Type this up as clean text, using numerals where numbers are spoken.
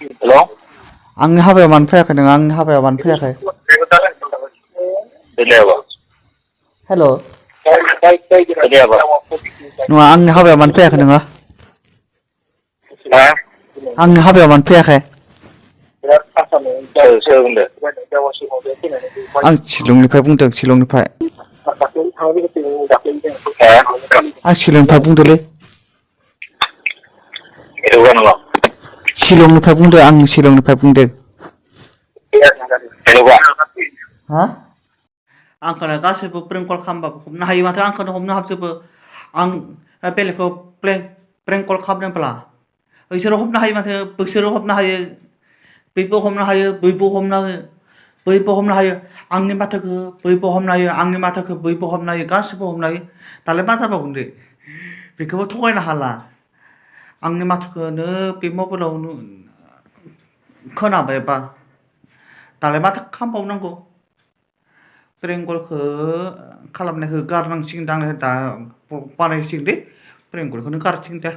हेल' आंनि हाबायाव मानो फैयाखै नों आंनि हाबायाव मानो फैयाखै खोनायाबा हेल' खोनायाबा नङा आंनि हाबायाव मानो फैयाखै नोङो हा आंनि हाबायाव मानो फैयाखै सोर बुंदों आं शिलंनिफ्राय बुंदों शिलंनिफ्राय आं शिलंनिफ्राय बुंदोंलै शिलंनिफ्राय बुंदों आं शिलंनिफ्राय बुंदों हा आंखौनो गासैबो प्रेंक कल खालामबाबो हमनो हायो माथो आंखौनो हमनो हाबजोबो आं बेलेगखौ प्रेंक कल खालामदोंब्ला बिसोरो हमनो हायो माथो बिसोरो हमनो हायो बैबो हमनो हायो बैबो हमनो हायो बैबो हमनो हायो आंनि माथोखौ बैबो हमनो हायो आंनि माथोखौ बैबो हमनो हायो गासैबो हमनो हायो दालाय मा जाबावगोन दे बेखौबो थगायनो हाला आंनि माथोखौनो बे मबाइलाव खोनाबायबा दालाय माथो खालामबावनांगौ प्रेंक कलखौ खालामनायखौ गारनांसिगोन दां दा बानायसिगोन दे प्रेंक कलखौनो गारसिगोन दे